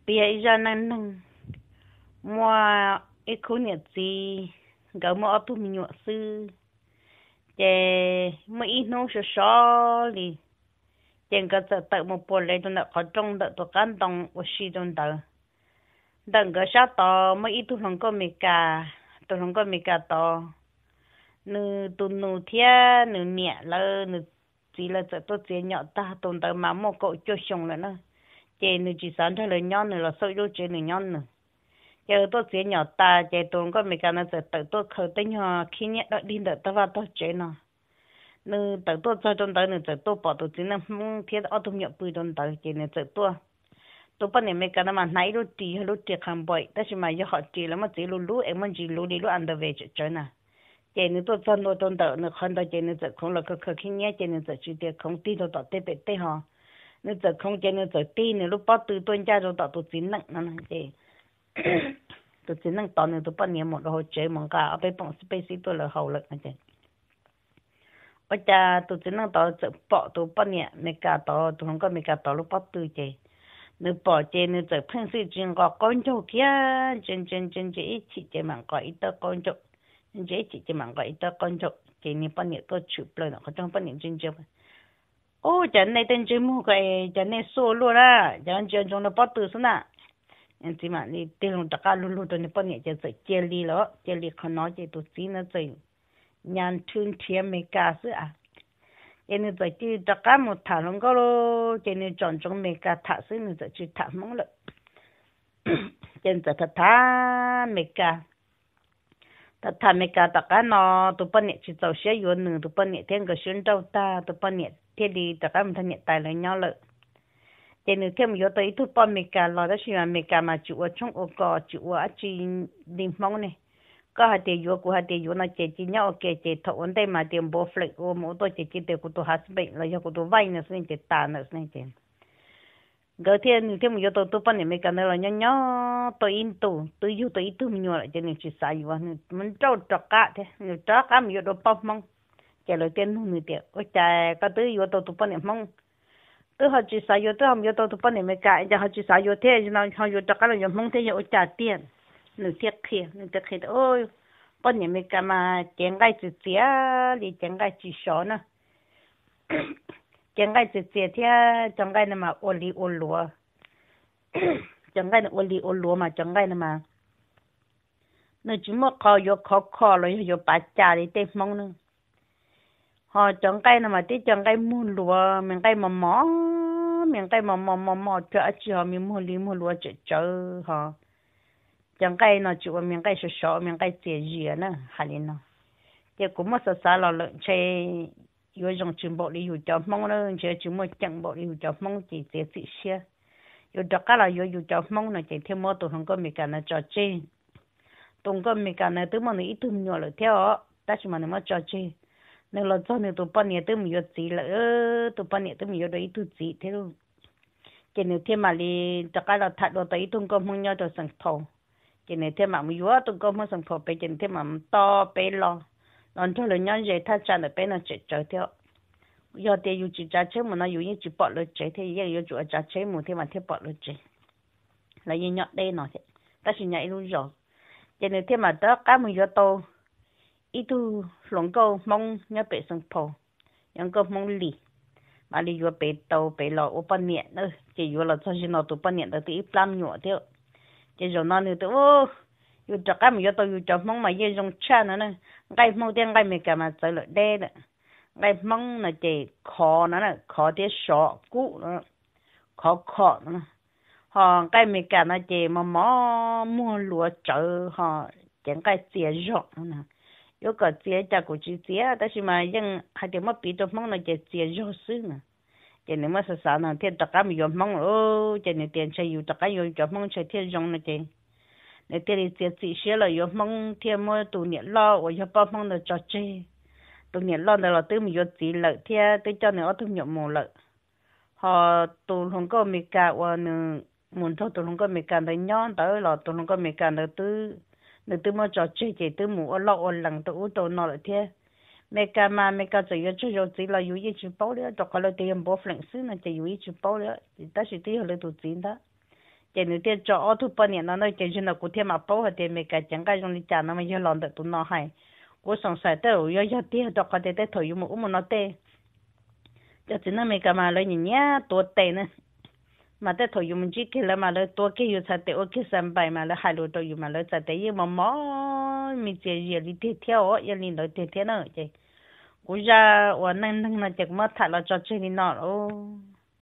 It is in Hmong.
piav ib zaj neej neeg. Muaj ib khub niam txiv, nkawd muaj ob tug me nyuam xwb. Ces muaj ib hnub sov sov li, ces nkawd txawm tawm mus puas lev rau ntawm qhov rooj ntawm tus qab ntoo ua si rau ntawd. Ntawm nkawd sab tod muaj ib tug hluas nkauj Amelikas. Tus hluas nkauj Amelikas tod, nws tus nus thiab nws niam lawv, nws txiv lawv txawm tuaj txiav nyom tag. Tus ntawd mas muaj kaum cuaj xyoo lawm na, ces nws tsis xav nrog lawv nyob, nws los xauj ib lub tsev nws nyob nws. Ces lawv tuaj txiav nyom tas ces tus hluas nkauj Amelikas ntawd txawm tawm tuaj khaws tej nyuag khib nyiab dog dig ntawm tog vaj tog tsev no. Nws tawm tuaj txog rau ntawd nws txawm tuaj pom tus txiv neej Hmoob thiab ob tug me nyuam pw rau ntawd ces nws txawm tuaj. Tus poj niam Amelikas no mas hnav ib lub ris yog lub ris qha npaim tab sis mas yog hom ris lawv muab txiav luv luv es muaj ntsis luv li lub underwear tsawv tsawv na. Ces nws tuaj txog ntua rau ntawm nws qhov ntawd ces nws txawm khoov los khaws khaws khib nyiab ces nws txawm tsis tias khoov tig rau tom tej pem tej ho. Nws txawm khoov ces nws txawm tig nws lub pob tw tuaj ncaj rau tom tus txiv neej no ces tus txiv neej tod nws tus poj niam mus rau hauv tsev mus nqa ob peb poom xib peb xib tuaj lawv haus lawm no ces ua cas tus txiv neej tod txawm pom tus poj niam Amelikas tod, tus hluas nkauj Amelikas tod lub pob tw ces nws pom ces nws txawm pheej xwm tsis nqos qaub ncaug kiag, ntsia ntsia ntsia ntsia ib chim ces mam nqos ib tawb qaub ncaug, ntsia ib chim ces mam nqos ib tawb qaub ncaug ces nws poj niam tuaj tshwm plaws ntawm qhov rooj, poj niam ntsia ntsia, Ub, cas nej tej ntsej muag ko es cas nej xuaj luaj na, cas ntsia ntsoov rau pob tw xwb na. Txiv mam li tig loo rov qab lug lug rau nws poj niam ces txawm cia li lawm, cia li qhov no ces tus txiv no txawm nyas nrhw nrhiav Amelikas xwb a. Ces nws txawm cia li rov qab mus tham hluas nkauj lauj, ces nws tsom ntsoov Amelikas tham xwb, nws txawm tsis tham Hmoob lawm. Ces nws txawm tham tham Amelikas. Tham tham Amelikas tom qab no tus poj niam tsis txaus siab yuav nws, tus poj niam thiab nkawd sib nrauj tag tus poj niam thiaj li rov qab mus nrog niam tais lawv nyob lawm. Ces nws thiaj mus yuav tau ib tug poj Amelikas los tab sis mas Amelikas mas tsis ua tshoob ua kos tsis ua dab tsi li Hmoob ne. Koj hais tias yuav kuv hais tias yuav no ces cia nyob ua ke ces thaum ua ntej mas tias npuav fleem ua mus ua tuaj ces cia tias kuv tus husband los yog kuv tus vaij no xwb ces tas ntawm xwb ces nkawd thiaj, nws thiaj mus yuav tau tus poj niam Amelikas ntawd los nyob nyob tau ib ntus twb yug tau ib tug me nyuam lawm ces nws tsis xav yuav, nws mus nrauj rov qab thiab, nws rov qab mus yuav dua poj Hmoob. Ces lawv thiaj nug nws tias ua cas koj twb yuav tau tus poj niam Hmoob twb ho tsis xav yuav, twb ho mus yuav tau tus poj niam Amelikas cas ho tsis xav yuav thiab no ho yuav rov qab los yuav Hmoob thiab yog ua cas tiag? Nws thiaj qhia, nws thiaj qhia tias poj niam Amelikas mas cev nqaij txias txias li, cev nqaij tsis sov na. Cev nqaij txias txias thiab cov nqaij no mas ua li ua luav. Cov nqaij no ua li ua luav mas cov nqaij no mas nws tsis muaj qhov yuav khov kho los yog yuav pav cas li tej Hmoob na. Ho cov nqaij no mas tib cov nqaij muag luav, me nqaij mos mos, me nqaij mos mos mos mos cuag dab tsi ho me muag li muag luav tsawm tsawv ho. Cov nqaij no tsis ua me nqaij sov sov, ua me nqaij txias zias na, hais li no. Ces kuv muab xav xav los lawm ntshe yuav zoo tsis npaum li yus cov Hmoob na, ntshe tsis muaj ceem npaum li yus cov Hmoob ces txiav txim siab yuav rov qab los yuav yus cov Hmoob no ces thiaj muab tus hluas nkauj Amelikas ntawd tso tseg. Tus nkauj Amelikas ntawd twb muaj nws ib tug me nyuam lawm thiab os, tab sis mas nws muab tso tseg. Nws los txog nws tus poj niam twb mus yuav txiv lawm, tus poj niam twb mus yuav dua ib tug txiv thiab lauj. Ces nws thiaj mam li rov qab los tham dua tau ib tug nkauj Hmoob nyob rau Xeem Phaus. Ces nws thiaj mam mus yuav tus nkauj Hmoob Xeem Phaus pem, ces nws thiaj mam mus tos peb los, los nrog lawv nyob ze thaj tsam ntawm peb no tsam tsawv thiab. Yog tias yus tsis tsav tsheb mus no yus yeej tsis pom lawv tsev thiab, yeej yuav tsum ua tsav tsheb mus thiab mas thiaj pom lawv tsev. Lawv yeej nyob deb no thiab, tab sis nyob ib lub zos. Ces nws thiaj mam rov qab mus yuav tau ib tug hluas nkauj Hmoob nyob pem Xeem Phaus, yog nkauj Hmoob Lis, mam li yuav pem tau pem los ua poj niam na. Ces yuav los txog ze no tus poj niam ntawd twb ib plab me nyuam thiab. Ces zaum no nws tias, Yus rov qab mus yuav tau yus cov Hmoob mas yeej zoo tshaj no na. Nqaij Hmoob thiab nqaij Amelikas mas txawv lawm deb lawm. Nqaij Hmoob no ces khov no, khov thiab sov kub no, khov khom no. Ho nqaij Amelikas no ces mos mos muag luav tsawv ho, ces nqaij txias zog no. Yuav kom txias cas kuv tsis txias, tab sis mas yeej hais tias muab piv rau Hmoob no ces txias zog xwb no. Ces nws muab xav xav no thiaj rov qab mus yuav Hmoob lawm. Ces nws tias ntshe yus rov qab yuav cov Hmoob ntshe thiaj zoo no ces nws thiaj li txiav txim siab los yuav Hmoob thiaj muab tus niam loj uas yog poj Hmoob ntawd tso tseg. Tus niam loj ntawd los twb mus yuav txiv lawm thiab twb coj nws ob tug me nyuam mus lawm. Ho tus hluas nkauj Amelikas uas nws mus nrog tus hluas nkauj Amelikas ntawd nyob ntawd los tus hluas nkauj Amelikas ntawd twb, nws twb muab tso tseg ces twb mus ua loj ua lees rau ub rau no lawm thiab. Amelikas mas Amelikas txawm yuav tsawg zaus txiv los yus yeej tsis paub li, rau qhov lawv tias yog npuav fleem xwb no ces yus yeej tsis paub li, tab sis twb yog lawv tus txiv ntag. Ces nws thiaj tso ob tug poj niam no na, ces zaum no kuv thiaj mam paub hais tias Amelikas cev nqaij zoo li cas no mas yog los ntawm tus no hais. Kuv xoom xais tej zaum yuav yog tiag, rau qhov tias tej thaum yus mus ub mus no tej, cov txiv neej Amelikas mas lawv nyiam nyiam tuav tes na. Mas tej thaum yus mus ntsib kiag lawv mas lawv tuav kiag yus txhais tes ua kiag xa npais mas lawv hais lus rau yus mas lawv txhais tes yeej mos mos me ntsis zias li tiag thiab os, yog li ntawd tiag thiab na. Ces kuv zaj uas neej neeg no ces kuv muab tham los tso tseg li no lauj.